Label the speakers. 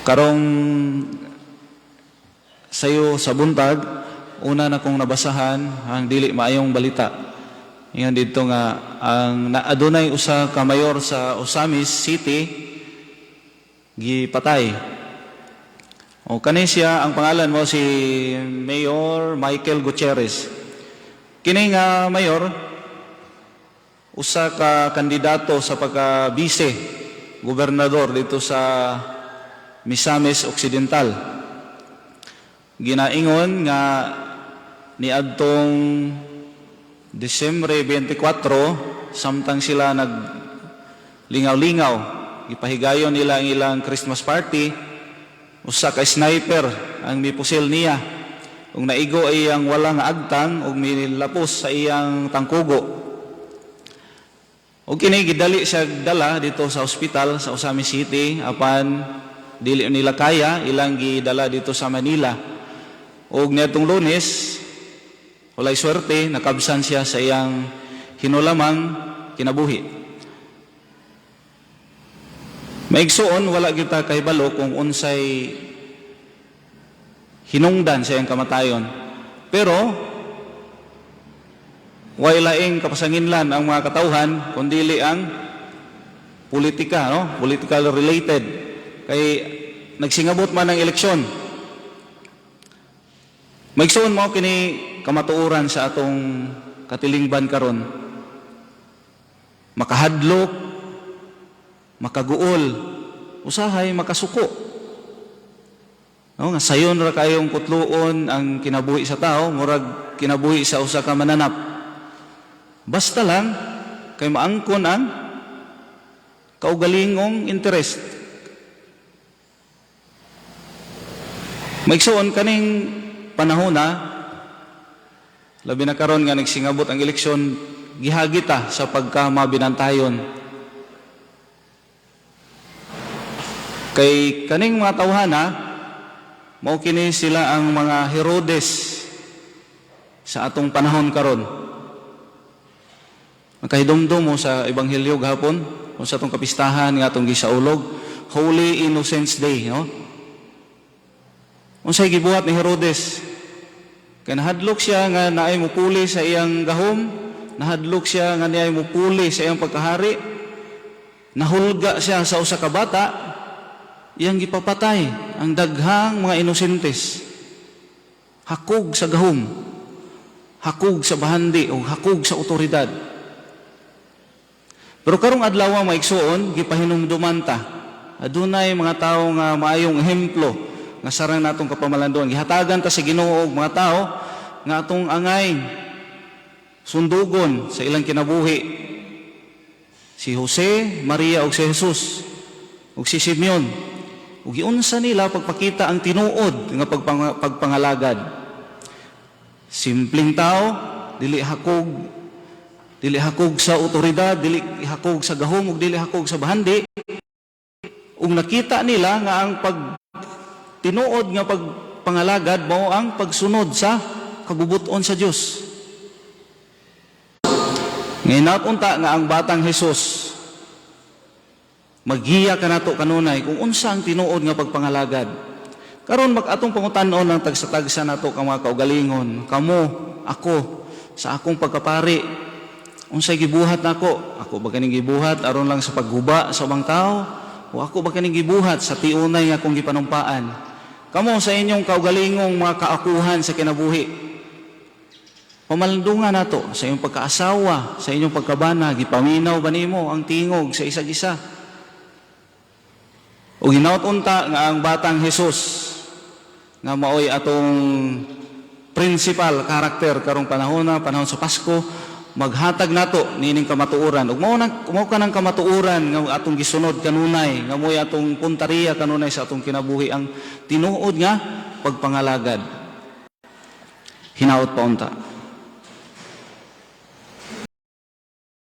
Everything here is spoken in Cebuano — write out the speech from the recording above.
Speaker 1: Karong sayo sa buntag, una na kong nabasahan ang dili maayong balita. Ingon didto nga ang adunay usa ka mayor sa Ozamiz City gipatay. O kani siya, ang pangalan mo si Mayor Michael Gutierrez. Kini nga mayor, usa ka kandidato sa pagka bise gobernador didto sa Misamis Occidental. Ginaingon nga niadtong Disyembre 24, samtang sila nag lingaw-lingaw, gipahigayon nila ang ilang Christmas party, usa ka sniper ang mipusil niya ug naigo iyang wala nga agtang ug milapos sa iyang tangkugo. Ug kini gidali siya dala didto sa ospital sa Ozamiz City, apan dili nila kaya, ilang gidala didto sa Manila. Ug niadtong Lunes, walay swerte, nakabsan siya sa iyang hinulamang kinabuhi. Maigsuon, wala kita kahibalo kung unsay hinungdan sa iyang kamatayon. Pero way laing kapasanginlan ang mga katawhan kundili ang politika, no? Political related. Kay nagsingabot man ang eleksyon. Maigsuon, mao kini kamatuoran sa atong katilingban karon. Makahadlok, makaguol, usahay makasuko. No, nga sayon ra kayong kutluon ang kinabuhi sa tao, murag kinabuhi sa usa ka mananap. Basta lang kay maangkon ang kaugalingong interest. Maigsuon, kaning panahon na, labi na karon nga nagsingabot ang eleksyon, gihagi ta sa pagka mabinantayon. Kay kaning mga tawhana, mao kini sila ang mga Herodes sa atong panahon karon. Makahidumdum mo sa ebanghelyo gahapon, o sa atong kapistahan nga atong gisaulog, Holy Innocents Day, no? Unsay gibuhat ni Herodes? Kay nahadlok siya nga naay mupuli sa iyang gahom, nahadlok siya nga naay mupuli sa iyang pagkahari. Nahulga siya sa usa ka bata, iyang gipapatay ang daghang mga inosentes. Hakog sa gahom, hakog sa bahandi o hakog sa otoridad. Pero karong adlaw, mga igsuon, gipahinumduman ta. Adunay mga tawo nga maayong ehemplo nga sarang natong kapamalandon. Gihatagan ta sa Ginoo og mga tao nga atong angay sundugon sa ilang kinabuhi. Si Jose, Maria ug si Jesus ug si Simeon. Ug giunsa nila pagpakita ang tinuod nga pagpangalagad. Simpleng tao, dili hakog sa otoridad, dili hakog sa gahom ug dili hakog sa bahandi. Ug nakita nila nga ang pag tinuod nga pagpangalagad mao ang pagsunod sa kabubut-on sa Dios. Ngayon unta nga ang batang Jesus maggiya kanato kanunay kung unsa ang tinuod nga pagpangalagad. Karon mag atong pangutan-on ang tagsa-tagsa nato ka mga kaugalingon, kamo, ako, sa akong pagkapari, unsay gibuhat nako? Ako ba kaning gibuhat aron lang sa pagguba sa ubang tao? O ako ba kaning gibuhat sa tiunay nga akong gipanumpaan? Kamo sa inyong kaugalingong mga kaakuhan sa kinabuhi, pamalandungan nato sa inyong pagkaasawa, sa inyong pagkabana, gipaminaw ba nimo ang tingog sa isag isa? O hinaut unta nga ang batang Jesus nga maoy atong principal karakter karong panahon na panahon sa Pasko, maghatag nato niining kamatuoran ug mao kanang kamatuoran nga atong gisunod kanunay, nga mo'y atong puntariya kanunay sa atong kinabuhi, ang tinuod nga pagpangalagad. Hinaot pa unta.